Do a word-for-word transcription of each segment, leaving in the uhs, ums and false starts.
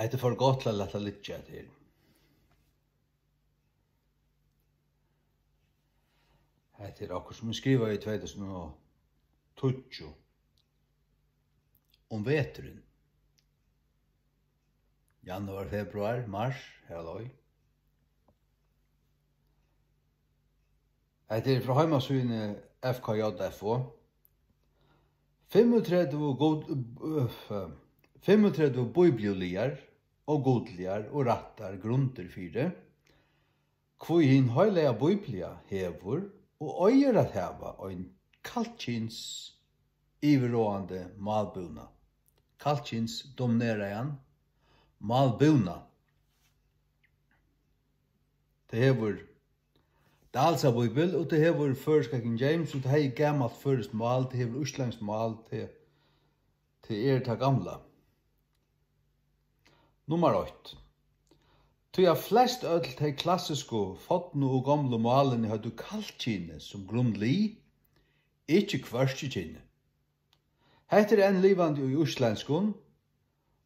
Hetta er for gott til at lata liggja, hetta her. Hetta er okkurt, sum eg skrivaði í tvey túsund og tíggju, um veturin. Januar, februar, mars, har leið. Hetta er frá heimasíðuni F K J F O. Fimmogtretivu gud-, øh, fimmogtretivu bíbliuligar og gudligar og rættar grundir fyri, hví hin heilaga Bíblia hevur og eigur at hava ein kallkyns yvirráðandi málbúnað, kallkyns domineraðan málbúnað. Tað hevur Dalsa Bíbel, og tað hevur føroyska King James, og tað hevði gamalt føroyskt mál, tað hevur íslendskt mál, tað, tað er tað gamla. Nummar eitt. Tí at flest øll tey klassisku, fornu og gomlu málini høvdu kallkyni sum grundlið, ikki hvørkikyni. Hetta er enn livandi í íslendskum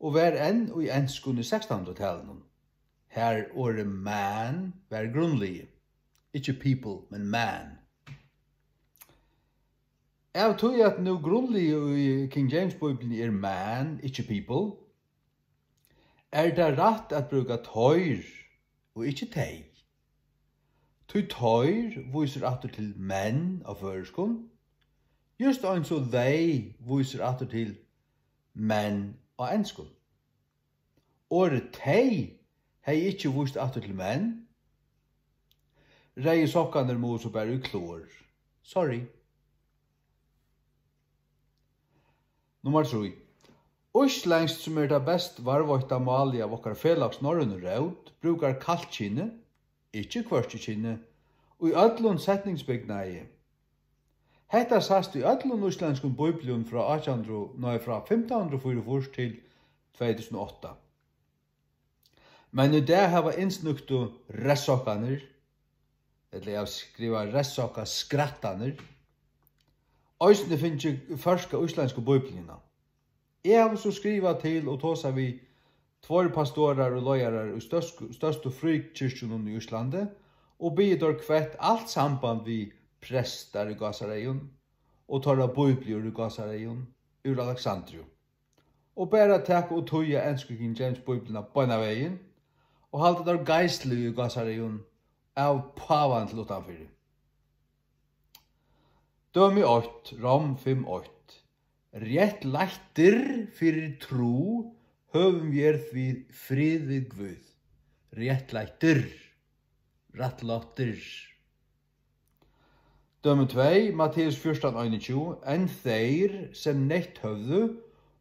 og var enn í enskum í sekstanhundraðtalinum, har orðið man var grundliðið, ikki people, men man. Av tí at nú grundliðið í King James Bíbliuni er man, ikki people, er tað rætt at brúka teir og ikki tey. Tí teir vísir aftur til menn á føroyskum, júst eins og they vísir aftur til menn á enskum. Orðið tey hevði ikki víst aftur til menn. Reyðu sokkarnir mugu so bara í klor. Sorry. Nummar trý. Íslendskt, sum er tað best varðveitta málið av okkara felags norrønu rót, brúkar kallkyni, ikki hvørkikyni, í øllum setningsbygnaði. Hetta sæst í øllum íslendskum bíblium frá átjan hundrað, nei, frá fimtan hundrað og fýraogfýrs til tvey túsund og átta. Men í dag hava innsnøgtu reyðsokkarnir, ella eg havi skrivað reyðsokkaskrattarnir, eisini fingið føroyska íslendsku bíbliuna. Eg havi so skrivað til og tosað við tveir pastorar og leiarar í størsku, størstu fríkirkjunum í Íslandi og biðið teir kvett alt samband við prestar í gásareygum og teirra bíbliur í gásareygum úr Alexandriu. Og bara taka og týða ensku King James Bíbliuna beinanvegin og halda teir geistligu í gásareygum av pávan til uttanfyri. Dømi eitt, Rom fimm eitt. Réttlættir fyri trú høvum vér við frið við Guð. Réttlættir. Rættláttir. Dømi tvey, Matteus fjúrtan einogtjúgu, enn teir, sem neytt høvdu,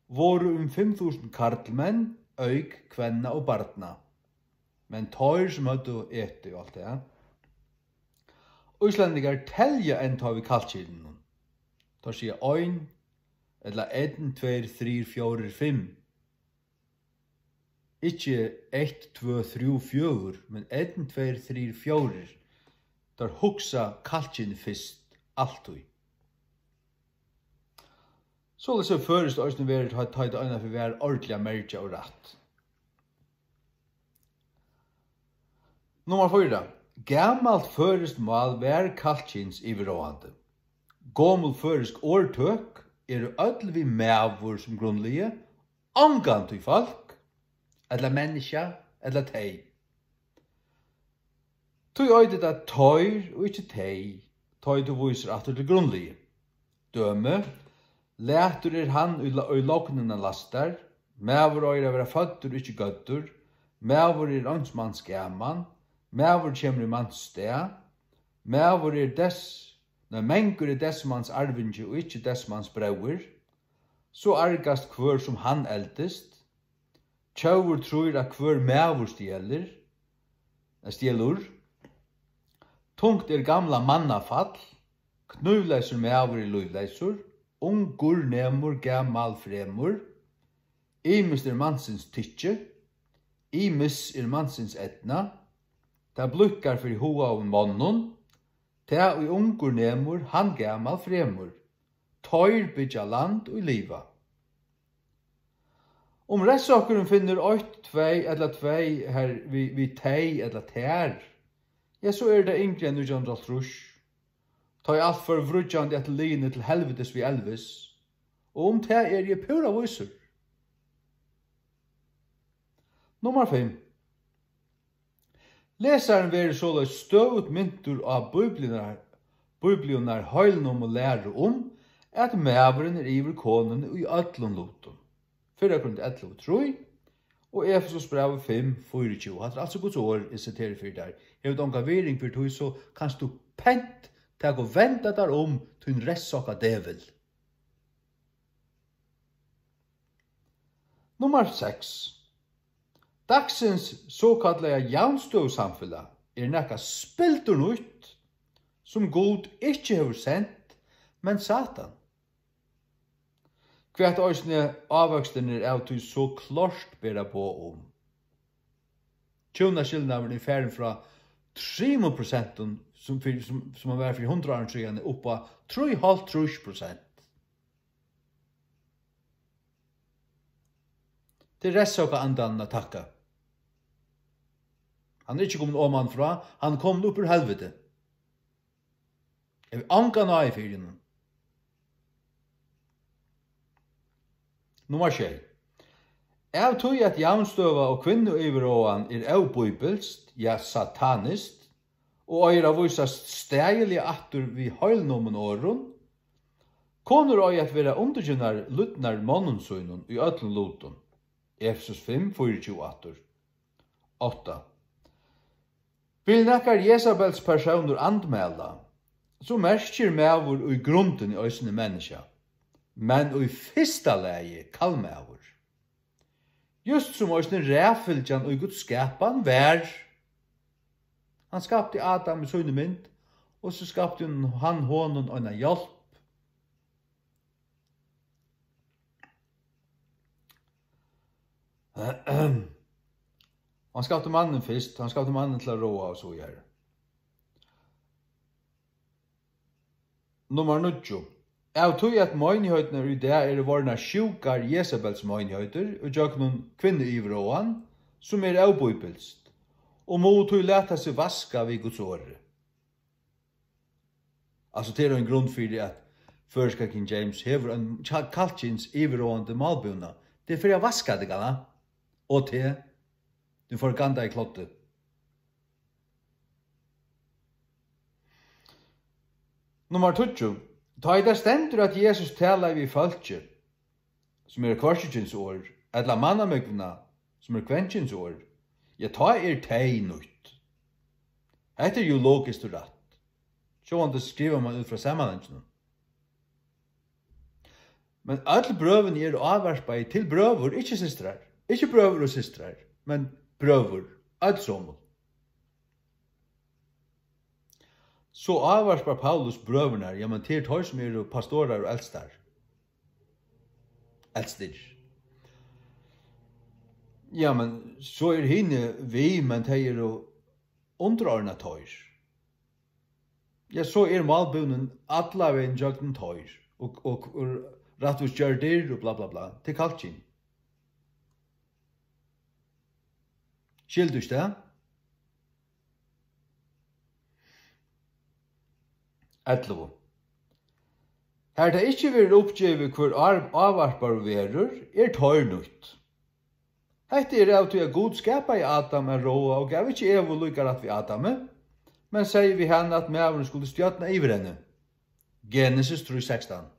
vóru um fimm túsund karlmenn, auk kvenna og barna. Men teir, sum høvdu etið og alt tað. Íslendingar telja enntá við kallkyninum. Teir siga ein, ella einn, tveir, trír, fjórir, fimm. Ikki eitt, tvø, trý, fjøgur, men einn, tveir, trír, fjórir. Teir hugsa kallkyni fyrst, altíð. Soleiðis hevur føroyskt eisini verið, tá, tá ið tað einaferð var ordiliga mergjað og rætt. Nummar fýra. Gamalt føroyskt mál var kallkyns yvirráðandi. Gomul føroysk orðtøk eru øll við maður sum grundliði, ongantíð fólk, ella menniskja, ella tey. Tí eitur tað teir og ikki tey, tá ið tú vísir aftur til grundliðið. Dømi, latur er hann, ið lo-, ið lognina lastar, maður eigur at vera føddur, ikki gøddur, maður er eins mans gaman, maður kemur í mans stað, maður er des-, nei, mangur er des mans arvingi og ikki des mans bróðir, so argast hvør sum hann eldist, tjóvur trýr at hvør maður stjelur, eh, stjelur. Tungt er gamla manna fall, knívleysur maður er lívleysur, ungur nemur, gamal fremur. Ymiskt er mansins tykki, ymis er mansins eydna. Tað blíðkar fyri hugaðum monnum, tað ið ungur nemur, hann gamal fremur. Teir byggja land, ið liva. Um reyðsokkurin finnur eitt, tvey ella tvey her við, við tey ella tær, ja, so er tað yngri enn nítjan hundrað og hálvtrýss, tá ið alt fór vríggandi eftir liðini til helvitis við Elvis, og um tað eri eg púra vísur. Nummar fimm. Lesarin verður soleiðis støðugt mintur á Bíbliurnar, Bíbliurnar heilnumu læru um, at maðurin er yvir konuni í øllum lutum. Fyrra Korint ellivu trý og Efesusbrævið fimm fýraogtjúgu. Hatta er altso Guds orð, eg siteri fyri tær. Hevur tú onga virðing fyri tí, so kanst tú pent taka og venda tær um, tín reyðsokka djevul. Nummar seks. Dagsins sokallaða javnstøðusamfelag er nakað spildurnýtt, sum Gud ikki hevur sent, men Satan. Hvat eisini ávøksturnar av tí so klárt bera boð um. Hjúnaskilnaðurin er farin frá trimum prosentum, sum fyri, sum, sum hann var fyri hundrað árum síðani, upp á trý og hálvtrýss prosent. Tað er reyðsokkaandanum at takka. Hann er ikki komin oman frá, hann er komin upp úr helviti. Eg havi onga náði fyri honum. Nummar sjey. Av tí at javnstøða og kvinnuyvirráðan er óbíbilskt, ja, sataniskt, og eigur at vísast staðiliga aftur við heilnumum orðum, konur eiga at vera undirgivnar lydnar monnum sínum í øllum lutum. Efesus fimm fýraogtjúgu aftur. Átta. Vil nakar Jesabels persónur andmæla, so merkir maður í grundini eisini menniskja, men í fyrsta lagi kallmaður. Júst sum eisini raðfylgjan í Guds skapan var. Hann skapti Adam í síni mynd, og so skapti hann honum eina hjálp. Hann skapti mannin fyrst, hann skapti mannin til at ráða og so víðari. Nummar níggju. Av tí at meinigheitirnar í dag eru vorðnar sjúkar Jesabels meinigheitir, ígjøgnum kvinnuyvirráðan, sum er óbíbilskt, og mugu tí lata seg vaska við Guds orði. Altso, tað er ein grund fyri, at føroyska King James hevur ein kja-, kallkyns yvirráðandi málbúnað. Tað er fyri at vaska teg, gana. Og teg, tú forgandaði kloddi. Nummar tíggju. Tá ið tað stendur, at Jesus talaði við fólkið, sum er hvørkikynsorð, ella mannamúgvuna, sum er kvenkynsorð, ja, tá er tey nýtt. Hetta er jú logiskt og rætt. Sjálvandi skrivar mann út frá samanhanginum. Men øll brøvini eru ávarpaði til brøður, ikki systrar. Ikki brøður og systrar, men brøður, øll somul. So ávarpar Paulus brøðurnar, ja, men tað eru teir, sum eru pastorar og eldstar. Eldstir. Ja, men so eru hini við, men tey eru undirordnað teir. Ja, so er málbúnin allavegin gjøgnum teir, og, og, og rættvísgjørdir og bla, bla, bla. Tað er kallkyn. Skilur tú ikki tað? Ellivu. Har tað ikki verður uppgivið, hvør ár-, ávarpari verður, er teir nýtt. Hetta er av tí, at Gud skapaði Adam at ráða og gav ikki Evu líka rætt við Adami, men segði við hana, at maðurin skuldi stjórna yvir henni. Genesis trý sekstan.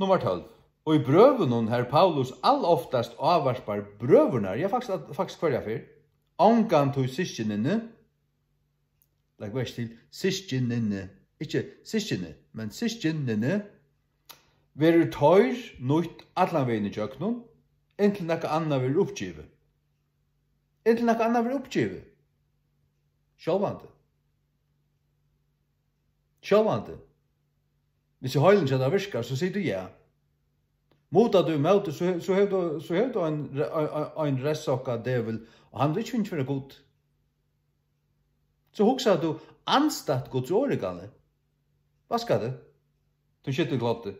Nummar tólv. Og í brøvunum, har Paulus aloftast ávarpar brøðurnar, ja, faktiskt, faktiskt hvørja ferð, ongantíð systkinini, legg merki til, systkinini, ikki systkini, men systkinini, verður teir nýtt allan vegin ígjøgnum, inntil nakað annað verður uppgivið. Inntil nakað annað verður uppgivið. Sjálvandi. Sjálvandi. Hvis heilin hjá tær virkar, so sigur tú ja. Mutar tú ímóti, so, so hevur tú, so hevur tú ein re-, ein, ein, ein reyðsokka djevul, og hann vil ikki fingið fyri Gud. So hugsar tú andstætt Guds orði, galið. Vaska teg. Tú skitna kloddi.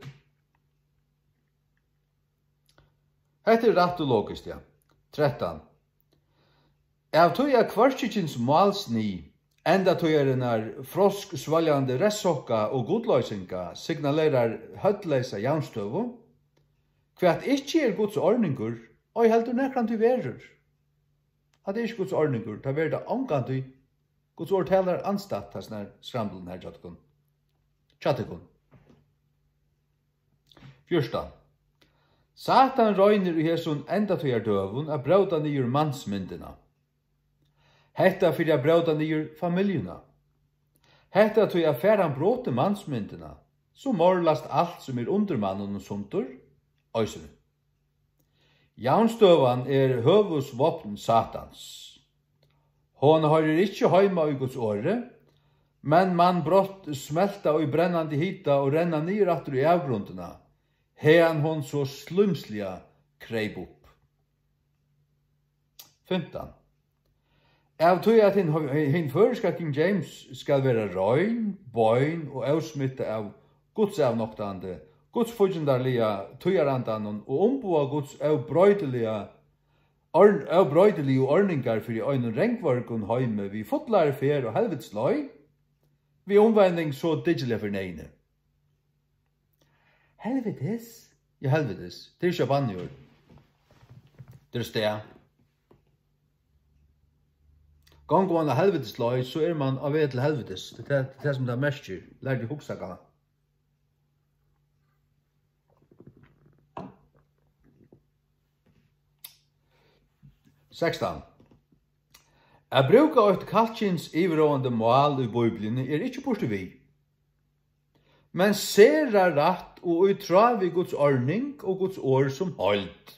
Hetta er rætt og logiskt, ja. Trettan. Av tí at hvørki kyns málsnið, endatíðarinnar frosksvøljandi reyssokka og gudloysinga signalerar høvdleysa javnstøðu, hvat ikki er Guds orningur, ei heldur nakrantíð verður. Hatta er ikki Guds orningur, tað verður tað ongantíð. Guds orð talar andstætt hasum her skramlinum her hjá tykkum. Hjá tykkum. Fjúrtan. Satan roynir í hesum endatíðardøgum at bróta niður mansmyndina. Hetta fyri at bróta niður familjuna. Hetta tí at fær hann brotið mansmyndina, so morlast alt, sum er undir manninum, sundur eisini. Javnstøðan er høvuðsvápn Satans. Hon hoyrir ikki heima í Guds orði, men man brátt smelta í brennandi hita og renna niður aftur í avgrundina, haðan hon so slímsliga kreyp upp. Fimtan. Av tí at hin, hin føroyska King James skal vera rein, bein og ósmittað av gudsavnoktandi, gudsfíggindarliga tíðarandanum og umboða Guds óbroytiliga, orn-, óbroytiligu orningar fyri einum rangvørgum heimi við fullari ferð og helvitis leið, við umvending so dyggiliga fyri neyðini. Helvitis? Ja, helvitis. Tað er ikki eitt banniorð. Tað er stað. Gongur mann á helvitis leið, so er mann á veg til helvitis. Tað er tað, tað sum tað merkir. Lær teg hugsa, gamla. Sekstan. At brúka eitt kallkyns yvirráðandi mál í Bíbliuni er ikki burtur við, men sera rætt og í tráð við Guds orning og Guds orð sum heild.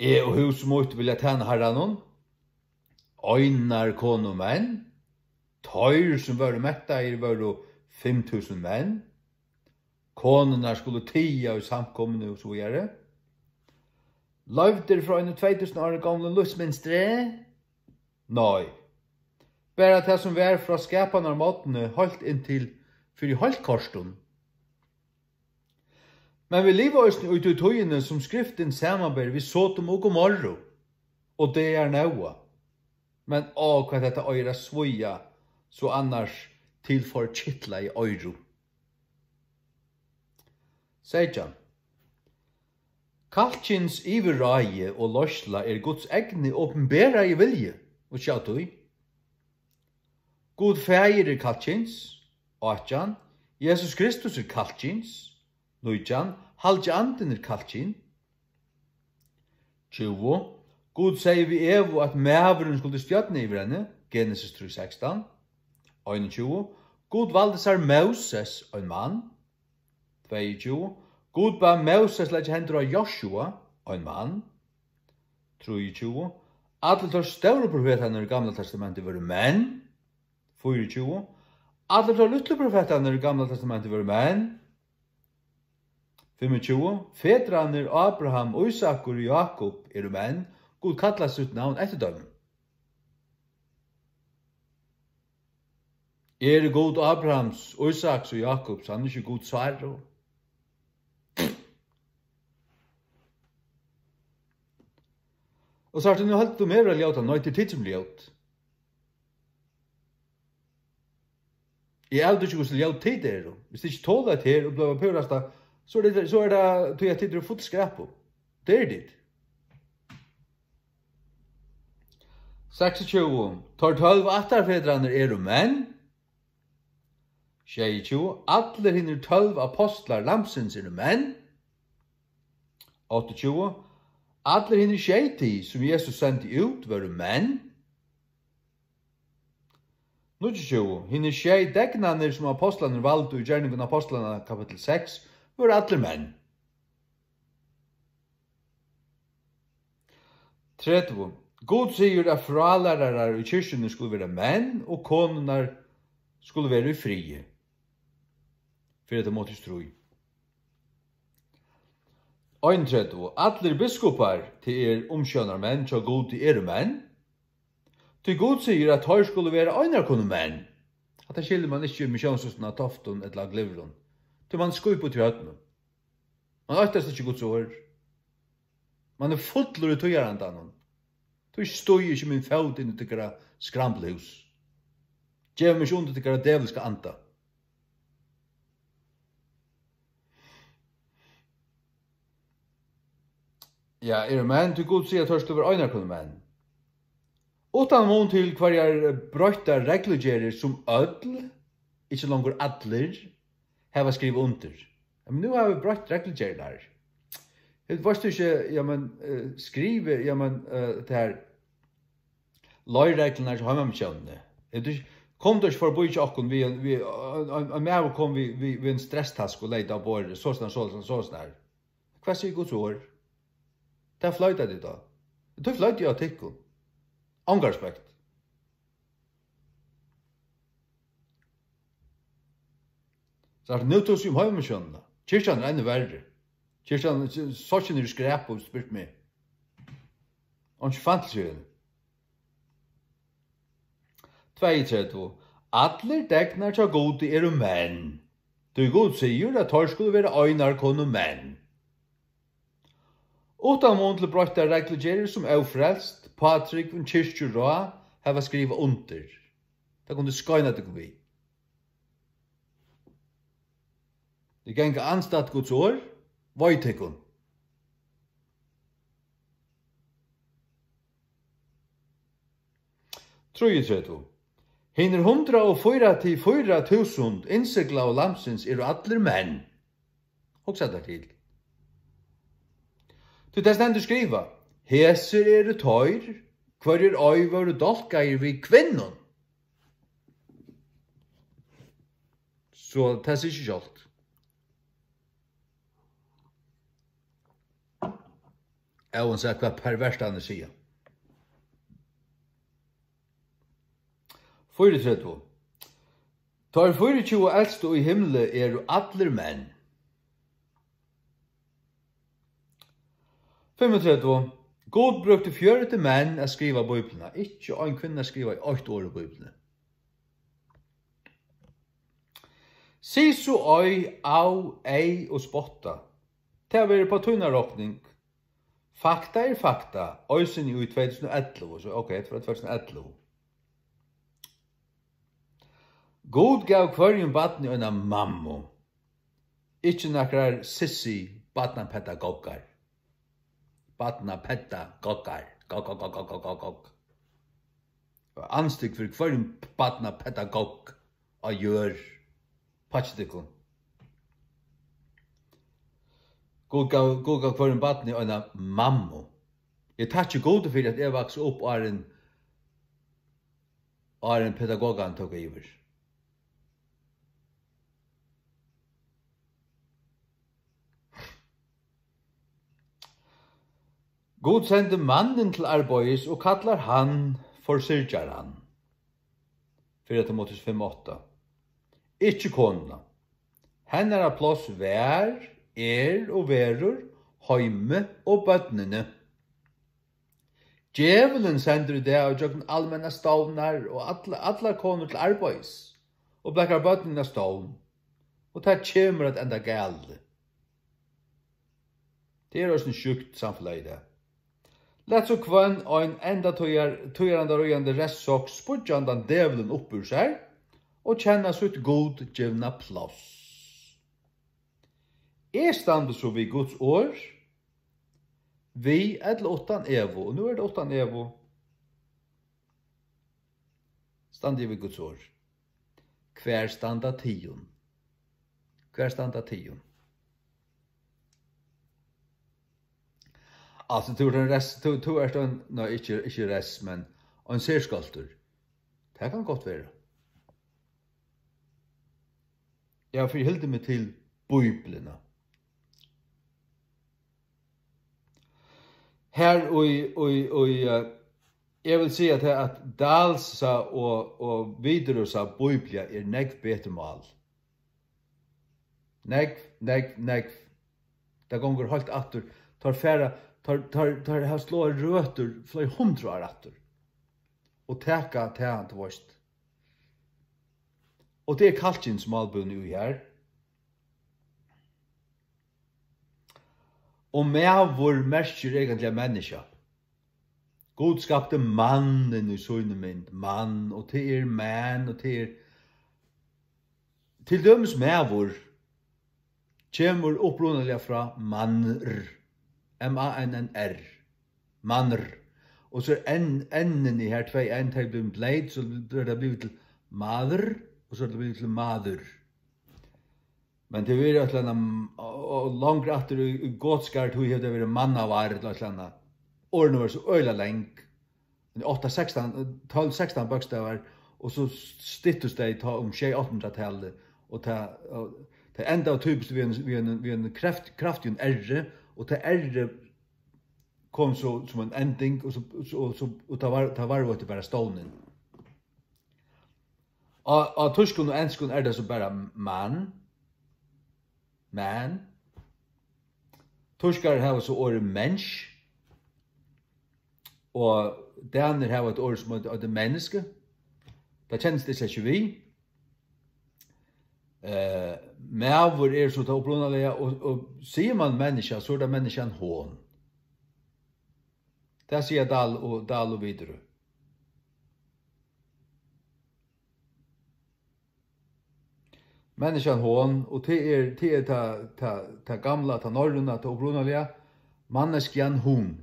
Eg og hús mítt vilja tæna Harranum. Einar konumenn, teir sum vóru mentanir, vóru fimm túsund menn. Konurnar skulu tiga í samkomuni og so víðari. Loyvdir frá einum tvey túsund ára gomlum lívsmynstri? Nei. Bara tað, sum var frá skapanarmorgni heilt inntil fyri heilt kortum. Men vit liva eisini í tí tíðini, sum Skriftin samanber við Sodom og Gomorru og dagar Nóa. Men á, hvat hetta eigur at svíða so annars til forkitlaði oyru. Seytjan. Kallkyns yvirráði og leiðsla er Guds egni opinberaði vilji, og sjá tí. Gud Faðir er kallkyns, átjan. Jesus Kristus er kallkyns, nítjan. Halgi Andin er kallkyn, tjúgu. Gud segði við Evu, at maðurin skuldi stjórna yvir henni, Genesis trý sekstan. Einogtjúgu. Gud valdi sær Móses, ein mann. Tveyogtjúgu. Gud bað Móses leggja hendur á Josua, ein mann. Trýogtjúgu. Allir teir stóru profetarnir í Gamla Testamenti vóru menn. Fýraogtjúgu. Allir teir lítlu profetarnir í Gamla Testamenti vóru menn. Fimmogtjúgu. Fedrarnir Abraham, Ísakur og Jákup eru menn. Gud kallar sítt navn eftir teimum. Er Gud Abrahams, Ísaks og Jákups, hann er ikki Gud Sáru? Og sært tú, nú heldur tú meg vera ljóta. Nei, tað er tit sum eru ljót. Eg avdúki, hvussu ljót tit eru. Hvis tit ikki tola hetta her og blíva púrasta, so er tað, so er tað tí, at tit eru full skrap. Tað eru tit. Seksogtjúgu. Teir tólv ættarfedrarnir eru menn. Sjeyogtjúgu. Allir hinir tólv apostlar Lambsins eru menn. Áttaogtjúgu. Allir hinir sjeyti, sum Jesus sendi út, vóru menn. Níggjuogtjúgu. Hinir sjey degnarnir, sum apostlarnir valdu í Gerningum Apostlanna, kapittul seks, vóru allir menn. Tretivu. Gud sigur, at frálærarar í kirkjuni skulu vera menn, og konurnar skulu vera í friði. Fyrra Timoteus trý. Einogtretivu. Allir biskupar, tað er umsjónarmenn hjá Gudi, eru menn. Tí Gud sigur, at teir skulu vera einarkonumenn. Hatta skilur mann ikki í missiónshúsinum á Toftum ella á Glyvrum. Tí mann skýpur út í høvdinum. Man óttast ikki Guds orð. Man er fullur í tíðarandanum. Tí stígi ikki mín fót inn í tykkara skrambluhús. Gevi meg ikki undir tykkara dævulska anda. Ja, eru menn, tí Gud sigur, at teir skulu vera einarkomnir menn. Uttan mun til hvørjar broyttar reglugerðir, sum øll, ikki longur allir, hava skrivað undir. Men nú hava vit broytt reglugerðirnar. Vit veitst ikki, ja, men, eh, skrivi, ja, men, eh, tær leiðreglurnar hjá Heimamissiónini. Vit ikki, kom tú ikki forbí hjá okkum við, við, ein, ein, ein maður kom við, við, við ein stresstasku og legði á borðið, sostatt, sostatt, sostatt. Hvat sigur Guds orð? Tað floyta tit á. Tí floyta eg á tykkum. Ongan respekt. So nú tosi eg um Heimamissiónina. Kirkjan er enn verri. Kirkjan, sokkin er í skrap, og spyrt meg. Einki fantilsi í henni. Tveyogtretivu. Allir degnar hjá Gudi eru menn. Tí Gud sigur, at teir skulu vera einarkomnir menn. Uttan mun til broyttar reglugerðir, sum ófrelst, pátrúgvin, kirkjuráð hava skrivað undir. Tað kunnu tit skeina tykkum við. Tit ganga andstætt Guds orð, vei tykkum. Trýogtretivu. Hinir hundrað og fýra til fýra túsund innsiglaðu Lambsins eru allir menn. Hugsa tær til. Tí tað stendur skrivað: Hesir eru teir, hvørjir ei vóru dálkaðir við kvinnum. So tað sigur seg sjálvt. Óansæð hvat perverstarnir siga. Fýraogtretivu. Teir fýraogtjúgu elstu í himli eru allir menn. Fimmogtretivu. Gud brúkti fjøruti menn at skriva Bíbliuna. Ikki ein kvinna skrivaði eitt orð í Bíbliuni. Sig so ei, au, ei og spotta. Tað verður upp á tína rokning. Fakta er fakta, eisini í tvey túsund og ellivu, so ok, hetta var tvey túsund og ellivu. Gud gav hvørjum barni eina mammu. Ikki nakrar sissi barnapedagoggar. Barnapedagoggar. Gogg, gogg, gogg, gogg, gogg, gogg. Og andstykk fyri hvørjum barnapedagogg á jørð. Pakki tykkum. Gud gav, Gud gav hvørjum barni eina mammu. Eg takki Gudi fyri, at eg vaks upp áðrenn, áðrenn pedagogan tók yvir. Gud sendi mannin til arbeiðis og kallar hann forsyrgjaran. Fyrra Timoteus fimm átta. Ikki konuna. Hennara pláss var, er og verður heimið og børnini. Djevulin sendir í dag ígjøgnum almennar stovnar og alla, allar konur til arbeiðis og blakar børnini á stovn. Og tað kemur at enda galið. Tað er eisini sjúkt samfelag í dag. Lat so hvønn ein endatíðar, tíðarandaríðandi restsokk spýggja handan djevulin upp úr sær og kenna sítt gudgivna pláss. Eg standi so við Guds orð, við ella uttan Evu, og nú er tað uttan Evu, standi eg við Guds orð. Hvar standa tygum? Hvar standa tygum? Altso, tú ert ein rest, tú, tú ert ein, nei, ikki, ikki rest, men ein serskøltur. Tað kann gott vera. Eg havi fyrr hildið meg til Bíbliuna. Har í, í, í, eh, eg vil siga tað, at Dalsa og, og Wideroosa Bíblia er nógv betri mál. Nógv, nógv, nógv. Tað gongur heilt aftur. Teir fara, teir, teir, teir hava sláað røtur fleiri hundrað ár aftur. Og taka tað, tú veist. Og tað er kallkynsmálbúni í har. Og maður merkir eigentliga menniskja. Gud skapti mannin í síni mynd, mann, og tað er man, og tað er, til dømis maður kemur upprunaliga frá mannr, M A N N R, mannr, og so er N, N-ini her, tvey N, tey blivin bleyt, so er tað blivið til maður, og so er tað blivið til maður. Men tað verður eitt ella annað, og, og langt aftur í, í gotskari tíð hevur tað verið mannavarð ella eitt ella annað. Orðini vóru so øgiliga lang. Men átta, sekstan, tólv, sekstan bókstavar, og so styttust tey tá um sjey, átta hundrað-talið, og tað, og tað endaðu typiskt við ein, við ein, við ein kraft-, kraftigum R, og tað R kom so sum ein ending, og so, so, so, og tað var, tað var bara stovnin. Á, á týskum og enskum er tað so bara man. Man. Týskarar hava so orðið Mensch. Og danir hava eitt orð sum eitur, eitur Menneske. Tað kennist eg slett ikki við. Eh, maður er so tað upprunaliga, og, og sigur man menniskja, so er tað menniskjan hon. Tað siga Dahl og, Dahl og Widerøe. Menniskjan hon, og tað er, tað er tað, tað, tað gamla, tað norrøna, tað upprunaliga, manneskjan hon.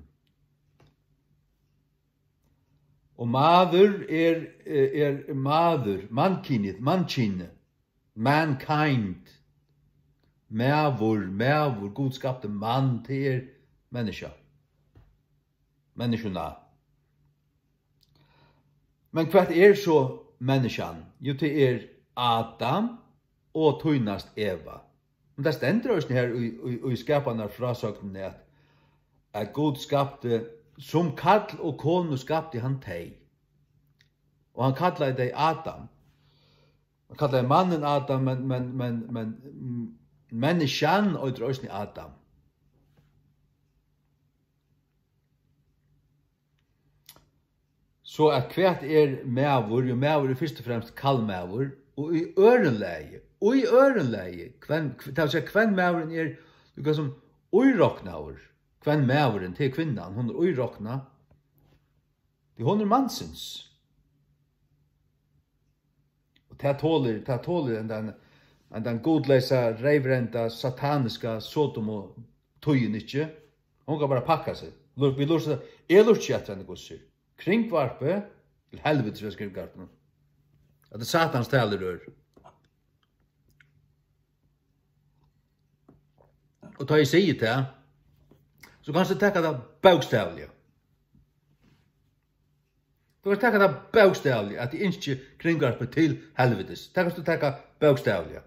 Og maður er, er maður, mannkynið, mannkynið, mankind. Maður, maður, Gud skapti mann, tað er menniskja. Menniskjuna. Men hvat er so menniskjan? Jú, tað er Adam og tínast Eva. Men tað stendur eisini her í, í, í skapanarfrásøgnini, at, at Gud skapti, sum kall og konu skapti hann tey. Og hann kallaði tey Adam. Hann kallaði mannin Adam, men, men, men, men, mm, menniskjan eitur eisini Adam. So at hvat er maður? Jú, maður er fyrst og fremst kallmaður, og í øðrum lagi, í øðrum lagi, hvønn, tað vil siga, hvønn maðurin er, líka sum íroknaður, hvønn maðurin, tað er kvinnan, hon er íroknað, tí hon er mansins. Og tað tolir, tað tolir hendan, hendan gudleysa, reyvrenda, sataniska Sodom og tíðin ikki. Hon kann bara pakka seg. Lur-, vit lurta, eg lurti ikki eftir henni, hvussu er. Kringvarpið, til helvitis við kringvarpinum. At tað er Satans talirør. Og tá eg sigi tað, so kanst tú taka tað bókstavliga. Tú kanst taka tað bókstavliga, at eg ynski kringvarpið til helvitis. Tað kanst tú taka bókstavliga.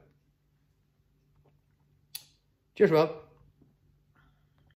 Ger so væl.